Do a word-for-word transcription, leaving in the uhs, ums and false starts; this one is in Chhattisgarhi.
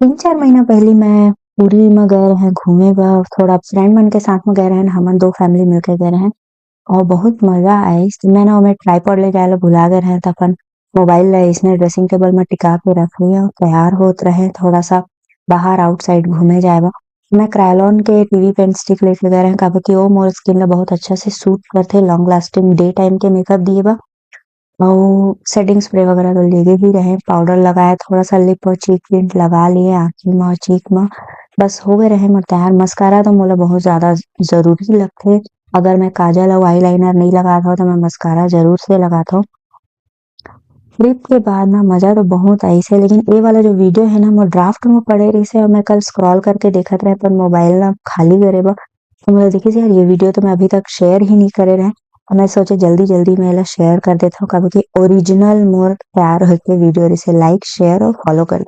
तीन चार महीना पहली मैं पुरी म गए रहें घूमे बर, थोड़ा friend मन के साथ म गए रहें, हमन दो family मिलके गए रहें और बहुत मजा आइस। मैं ना ओमे tripod ले जाए ला भुला गए रहें, त अपन mobile ला इसने dressing table म टिका के रख लिया, तैयार होत रहें थोड़ा सा बाहर outside घूमे जाए बर। मैं Kryolan के टीवी पेंट स्टिक लेके गए रहें, काबर कि वो मोर स्किन ला बहुत अच्छा से सूट करथे, लॉन्ग लास्टिंग डे टाइम के मेकअप दिए बर। और सेटिंग स्प्रे वगैरह तो लेगे ही रहे, पाउडर लगाए, थोड़ा सा लिप और चीक टिंट लगा लिए आँखी में और चीक में, बस हो गए रहे मोर तैयार। मस्कारा तो मोला बहुत ज़्यादा ज़रूरी लगथे, अगर मैं काजल और आईलाइनर नहीं लगात हूँ तो मैं मस्कारा ज़रूर से लगात हूँ। ट्रिप के बाद ना मज़ा तो बहुत आइस हे, लेकिन ये वाला जो वीडियो है ना मोर ड्राफ्ट में पड़े रहिस हे और मैं कल स्क्रॉल करके देखत रहे पर मोबाइल ना खाली करे बर, तो मोला दिखिस यार ये वीडियो तो मैं अभी तक शेयर ही नहीं करे रहे। और मैं सोचे जल्दी जल्दी मैं एला शेयर कर देता हूँ, काबर कि ओरिजिनल मोर तैयार होके वीडियो रहिस हे। लाइक, शेयर और फॉलो कर